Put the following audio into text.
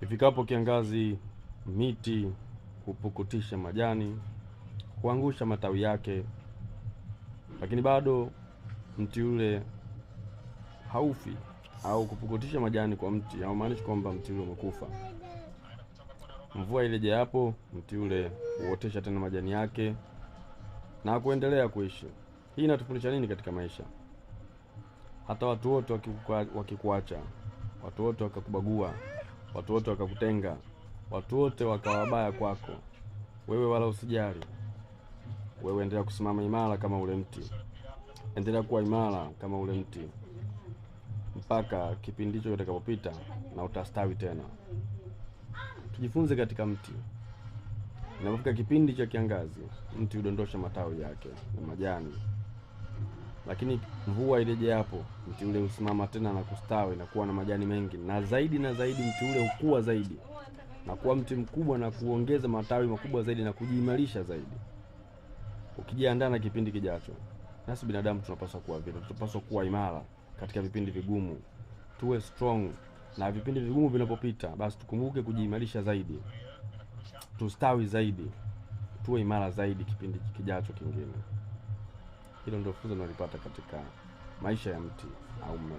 Ifikapo kiangazi, miti hupukutisha majani, huangusha matawi yake, lakini bado mti ule haufi. Au kupukutisha majani kwa mti haumaanishi kwamba mti ule umekufa. Mvua irejeapo, mti ule huotesha tena majani yake na kuendelea kuishi. Hii inatufundisha nini katika maisha? Hata watu wote wakikuacha, watu wote wakakubagua, watu wote wakakutenga, watu wote wakawa wabaya kwako, wewe wala usijali. Wewe endelea kusimama imara kama ule mti, endelea kuwa imara kama ule mti mpaka kipindi hicho kitakapopita na utastawi tena. Tujifunze katika mti. Inapofika kipindi cha kiangazi, mti hudondosha matawi yake na majani, lakini mvua irejeapo, mti ule husimama tena na kustawi na kuwa na majani mengi, na zaidi na zaidi, mti ule hukua zaidi na kuwa mti mkubwa na kuongeza matawi makubwa zaidi na kujiimarisha zaidi. Ukijiandaa na kipindi kijacho, nasi binadamu tunapaswa kuwa vile, tunapaswa kuwa imara katika vipindi vigumu, tuwe strong, na vipindi vigumu vinapopita, basi tukumbuke kujiimarisha zaidi, tustawi zaidi, tuwe imara zaidi kipindi kijacho kingine. Hilo ndio funzo nalipata katika maisha ya mti au mmea.